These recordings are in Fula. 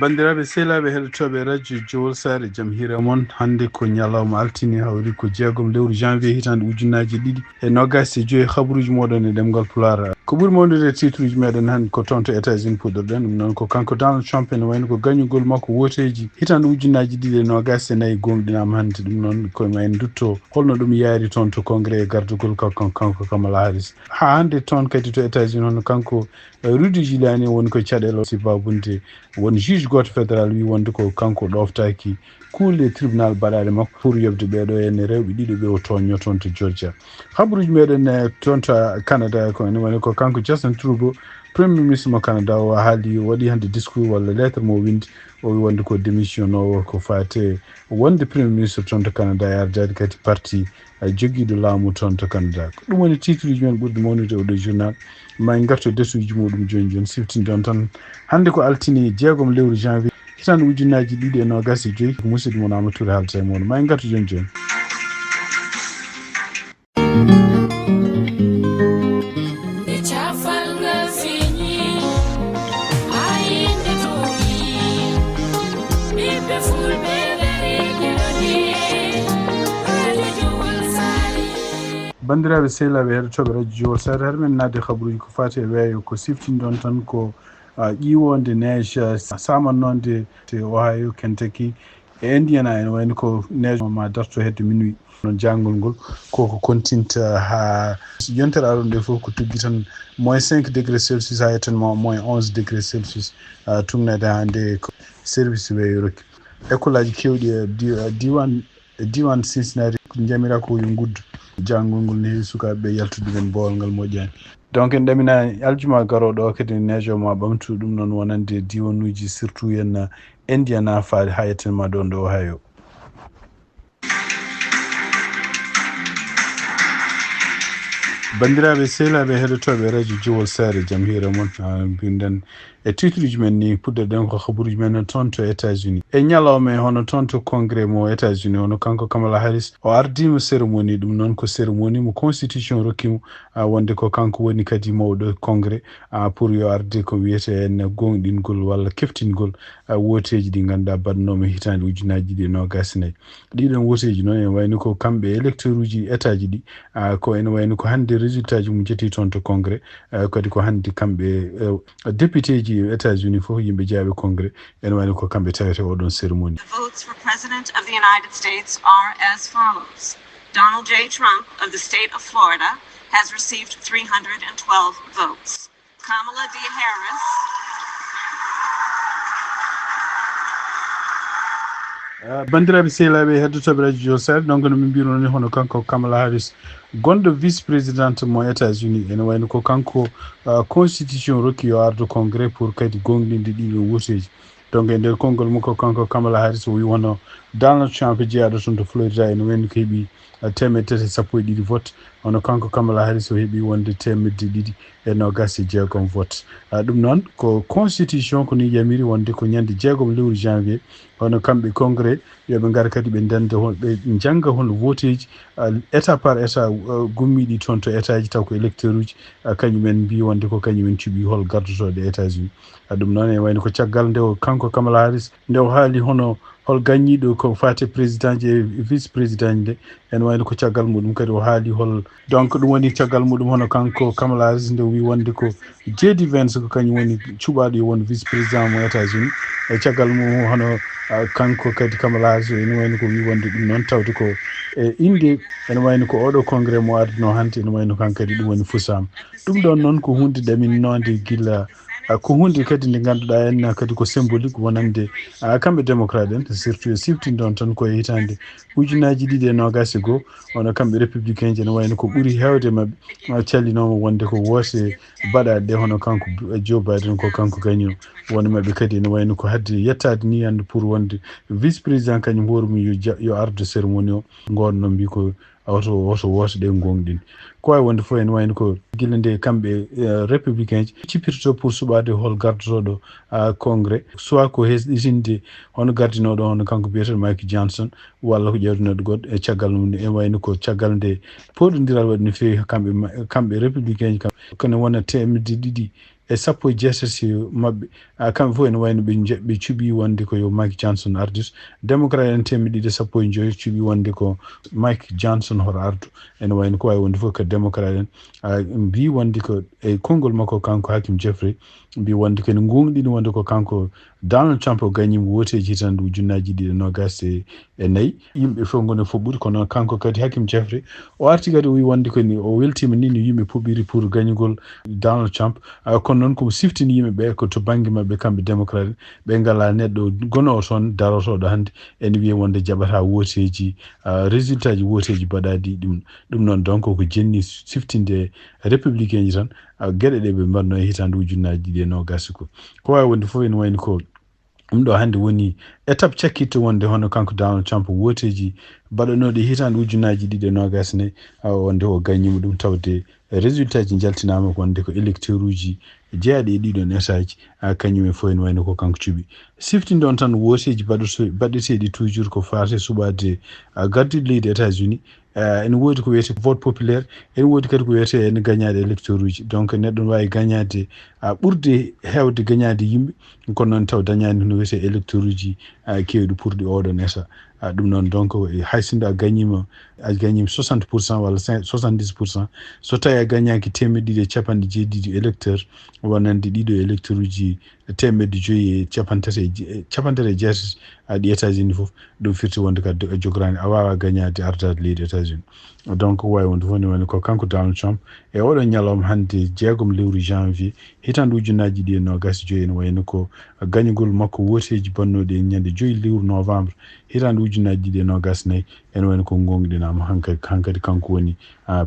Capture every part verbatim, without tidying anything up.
Banndiraaɓe sehilaaɓe heɗotooɓe radio Jowol Saare, jam hiire mon. Hannde ko ñalawma altine, hawri ko jeegom lewru janvier hitaande ujunnaaji ɗiɗi e noogaas e joyi. Habaruuji mooɗon e ɗemngal Pulaar. Ko ɓuri mawnude e titruuji meɗen hannde ko toon to États-Unis puɗɗorɗen. Ɗum noon ko kanko Donald Trump ene wayno ko gañugol makko wooteeji hitaande ujunnaaji ɗiɗi e noogaas e nayi gooŋɗinaama hannde. Ɗum noon ko ma en ndutto holno ɗum yaari toon to Congrès e gardugol kanko, kanko Kamala Harris. Haa hannde toon kadi to États-Unis hono kanko Rudy Giuliani woni ko caɗeele o sibabunde won juge gooto fédéral wi wonde ko kanko ɗoftaaki kuule tribunal baɗaaɗe makko pour yoɓde ɓeeɗo henne rewɓe ɗiɗo ɓe o tooñnoo toon to Georgia. Habaruuji meɗen eh, toon to Canada ko ene woni ko kanko Justin Trudeau, premier ministre mo Canada, o haali, o waɗi hannde discours walla lettre mo o windi, o wi wonde ko démission o ko fate wonde premier ministre toon to Canada e ardaade kadi parti eh, jogiiɗo laamu toon to Canada. Ko ɗum woni titruuji men ɓurɗi mawnude e oɗo journal. Ma en ngarto desuuji muɗum jooni jooni, siftinde on tan. Hannde ko altine jeegom lewru janvier, hitaande ujunnaaji ɗiɗi e noogaas e joyi, ko musidɗo mon Amadou Touré haalta e mon. Ma en ngarto jooni jooni. Banndiraaɓe sehilaaɓe heɗotooɓe radio Jowol Saare, hade men naatde habaruuji ko faati e weeyo, ko siftinɗon tan ko ah, ƴiiwoonde neige ah, saamannoo nde to Ohio, Kentucky e Indiana, ene wayno ko neige ma darto hedde minuit. Noon jaangol ngol koko kontinta haa yontere aroore nde fof ko tuggi tan moins cinq degré Celsius haa yettan ma moins onze degré Celsius, ah, tugnaade haa nde ko service weeyo rokki. École aji keewɗi e di- ah, diiwaan e diiwaan Cincinnati, ko njamira ko yo nguddu. Jaangol ngol ne heewi sukaaɓe ɓe yaltude ɓen boowal ngal moƴƴaani. Donc en ɗamina aljuma garooɗo o kadi neige o ma ɓamtu, ɗum noon wonande diiwanuuji surtout en Indiana faade haa yettan ma ɗoon ɗo Ohio. Banndiraaɓe sehilaaɓe heɗotooɓe radio Jowol Saare, jam hiire mon. Ah, mbiɗen e titruuji men ni, puɗɗorɗen ko habaruuji men toon to États-Unis. E ñalawma e hono toon to Congrès mo États-Unis, hono kanko Kamala Harris, o ardiima cérémonie, ɗum noon ko cérémonie mo constitution rokki mo, ah, wonde ko kanko woni kadi mawɗo Congrès, ah, pour yo arde ko wiyetee en gooŋɗingol walla keftingol, ah, wooteeji ɗi ngannduɗaa baɗnoomi hitaande ujunnaaji ɗiɗi e noogaas e nayi. Ɗiɗon wooteeji noon ene wayno ko kamɓe électeuruuji etaaji ɗi, ah, ko ene wayno ko hannde résultat ji mum jetti toon to Congrès, ah, kadi ko hannde kamɓe, eh, député ji États-Unis fof, yimɓe jeyaaɓe Congrès, ene wayno ko kamɓe tawete oɗon cérémonie. The votes for President of the United States are as follows. Donald J. Trump of the state of Florida has received three hundred twelve votes. Kamala D. Harris. Ah, banndiraaɓe sehilaaɓe heɗotooɓe radio Jowol Saare, donc no min mbirunoo ni, hono kanko Kamala Harris, gonɗo vice présidente mo États-Unis, ene wayno ko kanko, ah, constitution rokki yo ardo Congrès pour kadi gooŋɗinde ɗiɗo wooteeji. Donc e nder konngol makko kanko Kamala Harris o wi hono Donald Trump jeyaaɗo toon to Florida ene wayno ko heɓi, ah, teemedde tati e sappo e ɗiɗi vote, hono kanko Kamala Harris o heɓi wonde teemedde ɗiɗi e noogaas e jeegom vote. Ah, ɗum noon ko constitution ko ni yamiri wonde ko ñande jeegom lewru janvier, hono kamɓe Congrès yo ɓe ngar kadi ɓe ndenda hon, ɓe njannga hon voteeji, ah, état par état, ah, gummiiɗi toon to état ji taw ko électeuruuji, ah, kañum en mbii wonde ko kañum en cuɓi hol gardotooɗo États-Unis. Ah, ɗum noon ene wayno ko caggal nde o kanko Kamala Harris nde o haali hono hol gaññiiɗo ko faati président ji e vice président ji nde, ene wayno ko caggal muɗum kadi o haali hol, donc ɗum woni caggal muɗum hono kanko Kamala Harris nde o wi wonde ko J D Vance ko kañum woni cuɓaaɗo yo won vice président mo États-Unis. E caggal mum hono, ah, kanko kadi Kamala Harris ene wayno ko wi wonde ɗum noon tawde ko e innde ene wayno ko oɗo congrès mo ardinoo hannde ene wayno kan kadi ɗum woni fusaama. Ɗum ɗoon noon ko huunde ɗaminnoonde gila, ah, ko huunde kadi nde ngannduɗaa en kadi ko symbolique wonande, ah, kamɓe démocrate en, surtout e siftinɗon tan ko e hitaande ujunnaaji ɗiɗi e noogaas e goo, hono kamɓe républicain ji ene wayno ko ɓuri heewde maɓɓe, ah, callinooma wonde ko woote baɗaaɗe ɗe, hono kanko, eh, Joe Biden ko kanko gaño. Won maɓɓe kadi ene wayno ko hadde yettaade ni hannde pour wonde vice président kañum hoore mum yo ja-, yo ardo cérémonie o. Ngoon noon mbi ko oto, oto woote ɗe gooŋɗin. Ko waawi wonde fof ene wayno ko gila nde kamɓe, eh, républicain ji cippirto pour suɓaade hol gardotooɗo, ah, congrès, soit ko hesɗitinde hono gardinooɗo hono kanko biyeteeɗo Mike Johnson, walla ko ƴeewtinooɗo goɗɗo e caggal mum. E wayno ko caggal nde pooɗondiral waɗi no feewi kamɓe ma-, kamɓe républicain ji kam, kono wona teemedde ɗiɗi e sappo e jeetati maɓɓe, kamɓe fof ene wayno ɓe cuɓi wonde ko yo Mike Johnson ardu. Democrat en teemedde ɗiɗi e sappo e joyo cuɓi wonde ko Mike Johnson hoto ardu. Ene wayno ko wawi wonde fof ko Democrat en mbi wonde ko e konngol makko kanko Hakim Jeffrey, mbi wonde ko ene gonɗini wonde ko kanko Donald Trump o gañiima wooteeji hitaande ujunnaaji ɗiɗi e noogaas e nayi. Yimɓe fof ngoni fof ɓuri, kono kanko kadi Hakim Jeffrey o arti kadi o wi wonde ko ni o weltiima ni no yimɓe puɓɓiri pour gañugol Donald Trump. Kono noon komo siftini yimɓe ɓe ko to bannge maɓɓe kamɓe Democrat, ɓe ngala neɗɗo gonoowo toon darotooɗo hannde ene wiya wonde jaɓata wooteeji, résultat ji wooteeji baɗaaɗi ɗum. Ɗum noon donc ko jenni siftinde républicain ji tan geɗe ɗe ɓe mbaɗno e hitaande ujunnaaji ɗiɗi e noogaas ko ko wawi wonde fof ene wayni ko ɗum ɗo hannde woni étape cakkitto wonde hono kanko Donald Trump wooteeji baɗanooɗi hitaande ujunnaaji ɗiɗi e noogaas ne wonde o gañiima ɗum tawde résultat ji njaltinaama wonde ko électeur uji jeeyaɗi e ɗiɗon état ji kañum en fof ene wayno ko kanko cuɓi. Siftinde on tan wooteeji baɗeteeɗi toujours ko faate suɓaade gardiiɗo leydi États-Unis. Ene woodi ko wiyetee vote populaire, ene woodi kadi ko wiyetee ene gañaade électeur uji. Donc neɗɗo ne waawi gañaade ɓurde heewde gañaade yimɓe, kono noon taw dañaani no wiyetee électeur uji keewɗi pour ɗi oɗon état. Ɗum noon donc hay sinno a gañiima a gañiima soixante pour cent walla soixante-dix pour cent, so tawi a gañaaki teemedde ɗiɗi e capanɗe jeeɗiɗi électeur wonande ɗiɗo électeur uji teemedde joyi e capanɗe tati e capanɗe tati e jeetati ɗi États-Unis fof, ɗum firti wonde kadi a jogoraani, a waawaa gañaade ardaade leydi États-Unis. Donc ko wawi wonde fof ne wayno ko kanko Donald Trump e oɗo ñalawma hannde jeegom lewru janvier hitaande ujunnaaji ɗiɗi e noogaas e joyi ene wayno ko gañugol makko wooteeji bannooɗi e ñande joyi lewru novembre hitaande ujunnaaji ɗiɗi e noogaas nayi, ene wayno ko gonɗinaama hankadi hankadi kanko woni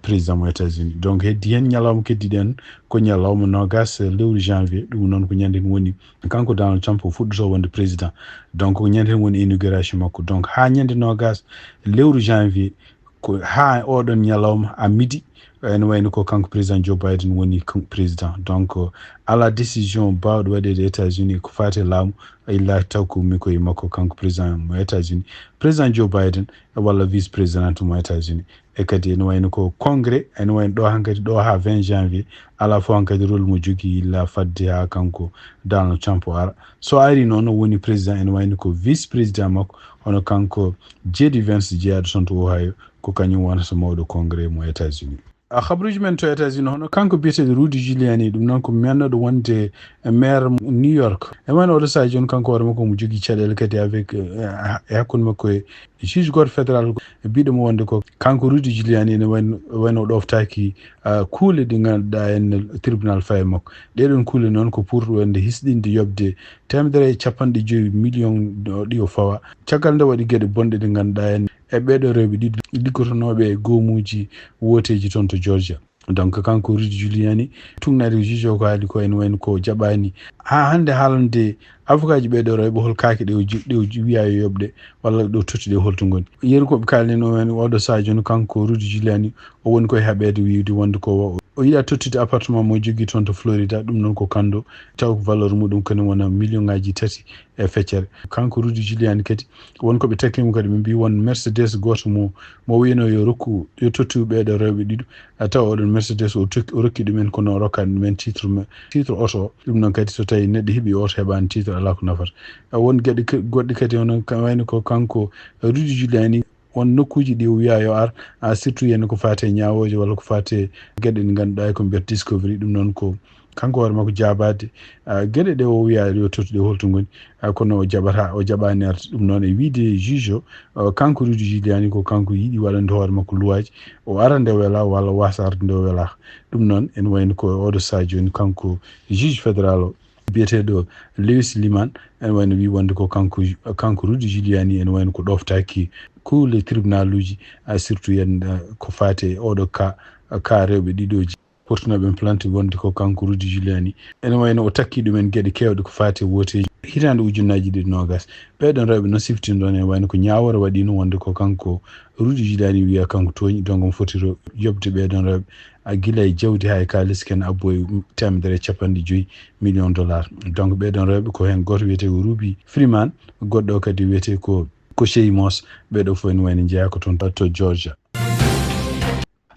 président mo États-Unis. Donc heddi heen ñalawma keddiɗen ko ñalawma noogaas lewru janvier, ɗum noon ko ñande heen woni kanko Donald Trump o fuɗɗoto wonde président. Donc ko ñande heen woni inauguration makko. Donc haa ñande noogaas lewru janvier ko haa oɗon ñalawma à midi ene wayno ko kanko président Joe Biden woni président. Donc alaa décision baawɗo waɗeede États-Unis ko faati e laamu illa taw ko ummi ko e makko kanko président mo États-Unis, président Joe Biden walla vice président mo États-Unis. E kadi ene wayno ko congrès ene wayno ɗo hankadi ɗo haa vingt janvier alaa fof hankadi rôle mo jogii illa fadde haa kanko Donald Trump o ara. So ari noon o woni président ene wayno ko vice président makko hono kanko J D Vance jeyaaɗo toon to Ohio, ko kañum wonata mawɗo congrès mo États-Unis. A habruuji men to États-Unis hono kanko biyeteeɗo Rudy Giuliani, ɗum noon ko mennooɗo wonde maire New York. E wayno oɗo sahaa jooni kanko hoore makko omo jogii caɗeele kadi avec e hakkunde makko e juge gooto fédéral biɗo mo wonde ko kanko Rudy Giuliani ene wayno wayno o ɗoftaaki kuule ɗi ngannduɗaa en tribunal faye makko. Ɗeɗon kuule noon ko pour wonde hisɗinde yoɓde teemedere e capanɗe joyi million ɗi o fawa caggal nde waɗi geɗe bonɗe ɗe ngannduɗaa en e ɓeeɗo rewɓe ɗiɗo liggotonooɓe e goomuuji wooteeji toon to Georgia. Donc kanko Rudy Giuliani tuugnaade ko juge o ko haali ko ene wayno ko jaɓaani haa hannde haalande avocat ji ɓeeɗo rewɓe hol kaake ɗe o wiya yo yoɓ ɗe walla ɗo totti ɗe holto ngoni. Yeru ko ɓe kaalni no wayno oɗo sahaa jooni kanko Rudy Giuliani o woni koye haɓeede wiide wonde ko o yiɗa tottude appartement mo jogii toon to Florida, ɗum noon ko kanndo taw valeur muɗum kañum wona million ngaji tati e feccere. Kanko Rudy Giuliani kadi won ko ɓe takkimo kadi ɓe mbi won Mercedes gooto mo mo wiyno yo rokku yo tottu ɓeeɗo rewɓe ɗiɗo, a tawa oɗon Mercedes o tokki o rokki ɗumen kono o rokkaani ɗumen titre titre oto o. Ɗum noon kadi so tawi neɗɗo heɓi oto heɓaani titre alaa ko nafata. Won geɗe goɗɗe kadi hono wayno ko kanko Rudy Giuliani won nokkuuji ɗi o wiya yo ar surtout yen ko faate ñaawooje walla ko faate geɗe ɗe ngannduɗaa ko mbiyata discovery, ɗum noon ko kanko hoore makko jaabaade geɗe ɗe o wiya yo tottu ɗe holto ngoni. Kono o jaɓata o jaɓaani arde ɗum noon e wiide juge o kanko Rudy Giuliani ko kanko yiɗi waɗande hoore makko luwaaji o ara nde wela walla wasa arde nde wela. Ɗum noon ene wayno ko oɗo sahaa jooni kanko juge fédéral o biyeteeɗo Lewis Liman ene wayno wi wonde ko kanko kanko Rudy Giuliani ene wayno ko ɗoftaaki kuule tribunal uji surtout yen ko faate oɗo ka ka rewɓe ɗiɗoji portunooɓe plainte wonde ko kanko Rudy Giuliani ene wayno o takki ɗumen geɗe keewɗe ko faate wooteeji hitaande ujunnaaji ɗiɗi noogaas. Ɓeeɗon rewɓe noon siftinɗon ene wayno ko ñaawoore waɗiino wonde ko kanko Rudy Giuliani wiya kanko tooñi donc omo foti yoɓde ɓeeɗon rewɓe a gila e jawdi haa e kaalis ken abbo e teemedere e capanɗe joyi million dollar. Donc ɓeeɗon rewɓe ko heen gooto wiyetee ko Ruby Freeman, goɗɗo o kadi wiyetee ko ko Shay Moss. Ɓeeɗo fof ene wayno njeyaa ko toon to Georgia.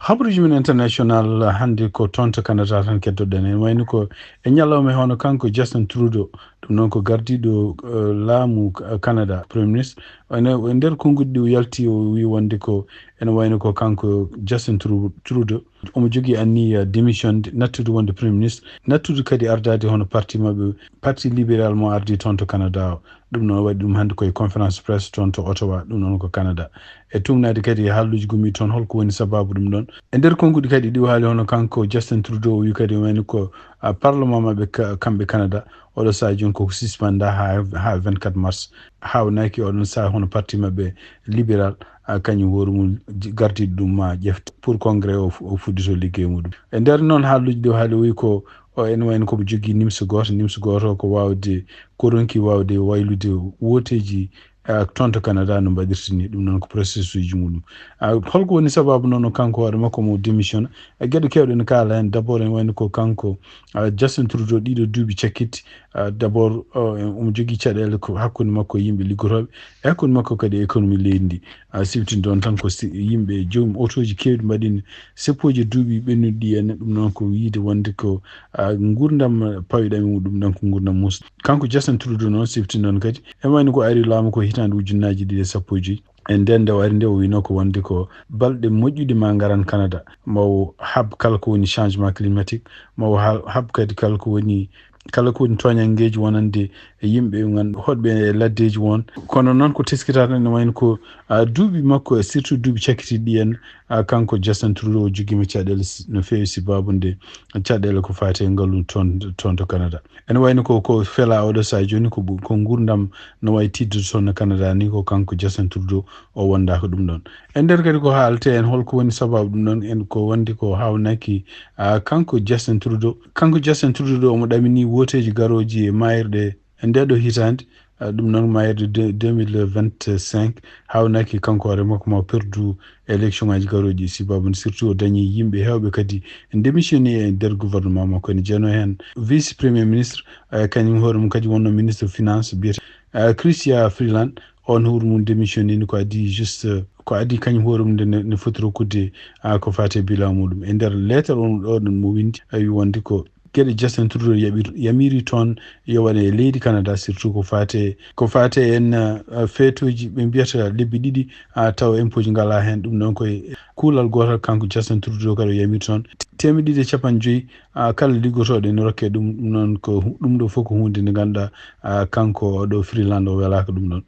Habaruuji men international hannde ko toon to Canada tan keddoɗen. En wayno ko e ñalawma e hono kanko Justin Trudeau, ɗum noon ko gardiiɗo, eh, laamu K-, Canada, Premier Ministre. Ene, e nder konnguɗi ɗi o yalti, o wi wonde ko ene wayno ko kanko Justin Tru-, Trudeau, omo jogii anniya démission, nattude wonde Premier Ministre, nattude kadi ardaade hono parti maɓɓe, Parti Libéral mo ardi toon to Canada o. Ɗum noon waɗi ɗum hannde koye conférence presse toon to Ottawa, ɗum noon ko Canada. E tuugnaade kadi e haalluuji gummiiɗi toon, holko woni sabaabu ɗum ɗoon? E nder konnguɗi kadi ɗi o haali hono kanko Justin Trudeau, o wi kadi wayno ko, a, parlement maɓɓe ka-, kamɓe Canada, oɗo sahaa jooni koko suspenda haa, haa vingt-quatre mars. Haawnaaki oɗon sahaa hono parti maɓɓe Libéral, a, kañum hoore mum ji-, gardiiɗo ɗum ma ƴefte pour congrès o fu-, o fuddito liggey muɗum. E nder noon haalluuji ɗi o haali, o wi ko o ene wayno komo jogii nimso gooto, nimso gooto ko waawde, ko ronki waawde waylude wooteeji, a, toon to Canada no mbaɗirta ni, ɗum noon ko processus uji muɗum. A, holko woni sabaabu noon o kanko hoore makko mo démission? E geɗe keewɗe ne kaala heen. D'abord, ene wayno ko kanko, a, Justin Trudeau ɗiɗo duuɓi cakkitti, a, d'abord, o, omo jogii caɗeele ko hakkunde makko e yimɓe liggotooɓe, e hakkunde makko kadi e économie leydi ndi. A, siftinde ɗoon tan ko si-, yimɓe joom otooji keewɗi mbaɗi seppooji duuɓi ɓennuɗi ɗi en, ɗum noon ko wiyde wonde ko, a, nguurndam paawiɗam e muɗum ɗam ko nguurndam muusɗo. Kanko Justin Trudeau noon siftinde ɗoon kadi, e wayno ko ari laamu ko hitaande ujunnaaji ɗiɗi e sappo e joy. E nden nde o ari nde o wino ko wonde ko balɗe moƴƴuɗe ma ngaran Canada. Ma o hab kala ko woni changement climatique, ma o ha-, hab kadi kala ko woni, kala ko woni tooñanngeeji wonande e yimɓe ngan-, hoɗɓe e laddeeji won. Kono noon ko teskata tan ene wayno ko, a, duuɓi makko, e surtout duuɓi cakkitiiɗi ɗi en, a, kanko Justin Trudeau o jogiima caɗeele si-, no feewi sibaabu nde caɗeele ko faati e ngalu toon, toon to Canada. Ene wayno ko, ko fela oɗo sahaa jooni ko bu-, ko nguurndam no wayi tiiɗde toon no Canada ni, ko kanko Justin Trudeau o wondaaka ɗum ɗoon. E nder kadi ko haaletee en holko woni sabaabu ɗum ɗoon, en ko wonde ko haawnaaki, a, kanko Justin Trudeau. Kanko Justin Trudeau omo ɗamini wooteeji garooji e maayirɗe e ndee ɗoo hitaande, a, ɗum noon maayirɗe de-, deux mille vingt-cinq, haawnaaki kanko hoore makko ma o perdu élection ngaji garooji, sibaabu nde surtout o dañi yimɓe heewɓe kadi démissionné e nder gouvernement makko. Ene jeyanoo heen vice premier ministre, eh, kañum hoore mum kadi wonno ministre finance, biyete, eh, Chrystia Freeland. On hoore mum démissionné ni ko adii juste, eh, ko adii kañum hoore mum nde ne, ne foti rokkude, ah, ko faati e bilan muɗum. E nder leetar on ɗo ɗon mo windi, a wi wonde ko geɗe Justin Trudeau yaɓir-, yamiri toon yo waɗe e leydi Canada, surtout ko faate, ko faate en, uh, feetooji ɓe mbiyata lebbi ɗiɗi, uh, tawa impooji ngalaa heen. Ɗum noon koye kuulal gootal kanko Justin Trudeau kadi o yamiri toon te-, teemeɗɗe ɗiɗi e capanɗe joy, uh, kala liggotooɗo ene rokke ɗum. Ɗum noon ko hu-, ɗum ɗo fof ko huunde nde ngannduɗaa, uh, kanko oɗo Freeland o welaaka ɗum ɗoon.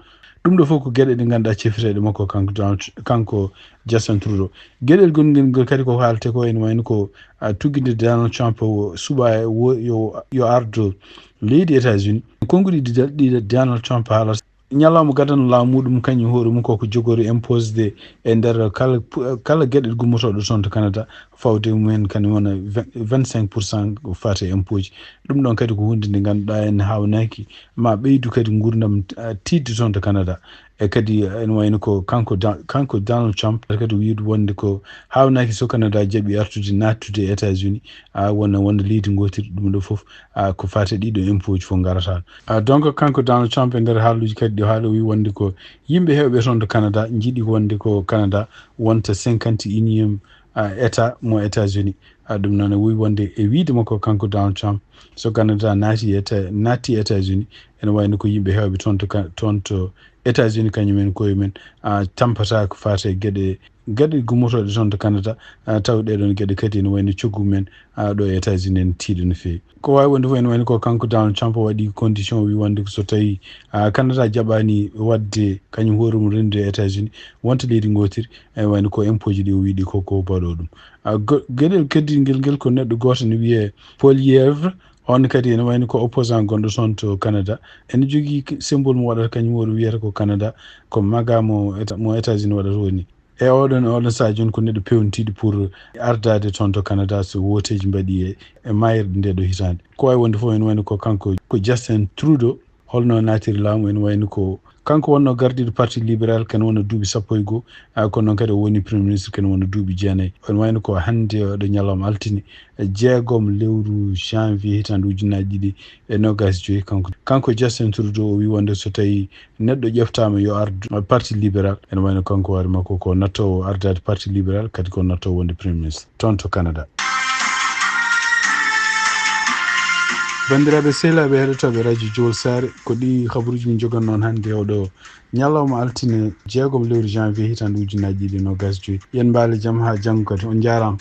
Ɗum ɗo fof ko geɗe ɗe ngannduɗaa cefeteeɗe makko kanko Donald Tr-, kanko Justin Trudeau. Geɗel gongel ngel kadi ko haaletee ko ene wayno ko, a, tugginde Donald Trump o suɓa e wo-, yo, yo ardo leydi États-Unis. Konnguɗi ɗi, ɗi Donald Trump haalata ñalawma gadano laamu muɗum kañum hoore mum koko jogori imposde e nder kala, kala geɗe gummotooɗe toon to Canada, fawde mumen kañum wona vingt-cinq pour cent ko faati e impooji. Ɗum ɗon kadi ko huunde nde ngannduɗaa en haawnaaki ma ɓeydu kadi nguurndam, ah, tiiɗde toon to Canada. E kadi, eh, ene wayno ko kanko Da-, kanko Donald Trump kadi wiyde wonde ko haawnaaki so Canada jaɓi artude naattude e États-Unis, a, wona, wona leydi ngootiri. Ɗum ɗo fof, a, ko faati e ɗiɗo impooji fof ngarata. A, donc kanko Donald Trump e nder haalluuji kadi ɗi haali o wi wonde ko yimɓe heewɓe toon to Canada njiɗi wonde ko Canada wonta cinquante et unième, a, état mo États-Unis. A, ɗum noon o wi wonde e wiyde makko kanko Donald Trump, so Canada naati Éta-, naatti États-Unis, ene wayno ko yimɓe heewɓe toon to Ca-, toon to États-Unis kañum en koye mum, a, tampata ko faati e geɗe, geɗe gummotooɗe toon to Canada, a, tawa ɗee ɗoon geɗe kadi ene wayno coggu mum, a, ɗo e États-Unis ene tiiɗi no feewi. Ko waawi wonde fof ene wayno ko kanko Donald Trump waɗi condition, o wi wonde ko so tawii, a, Canada jaɓaani waɗde kañum hoore mum renndude e États-Unis, wonta leydi ngootiri, ene wayno ko impooji ɗi o wi ɗi ko, ko baɗo ɗum. A, go-, geɗel keddingel ngel ko neɗɗo gooto ne wiyee Poilievre, on kadi ene wayno ko opposant gonɗo toon to Canada. Ene jogii k-, symbole mo waɗata kañum hoore wiyata ko Canada, ko maga mo Eta-, mo États-Unis waɗata woni. E oɗon, oɗon sahaa jooni ko neɗɗo pewnitiiɗo pour ardaade toon to Canada so wooteeji mbaɗi e, e maayirɗe ndee ɗoo hitaande. Ko waawi wonde fof ene wayno ko kanko, ko Justin Trudeau, Holno naatiri laamu? En wayno ko kanko wonno gardiiɗo parti libéral, ken wona duuɓi sappo e goo. Ah, kono noon kadi o woni premier ministre, ken wona duuɓi jeenayi. En wayno ko hannde oɗo ñalawma altine, e jeegom lewru janvier hitaande ujunnaji ɗiɗi e nogas joyi. Kanko, kanko Justin Trudeau o wi wonde so tawi neɗɗo ƴeftaama yo ardu parti libéral, ene wayno kanko hoore makko ko nattowo ardaade parti libéral, kadi ko nattowo wonde premier ministre toon to Canada. Banndiraaɓe sehilaaɓe heɗotooɓe radio Jowol Saare, ko ɗi habaruuji min njogan noon hannde oɗo ñalawma altine jeegom lewru janvier hitaande ujunnaji ɗiɗi e nogas joyi. Yen mbaale jam haa janngo kadi. On njaaraama.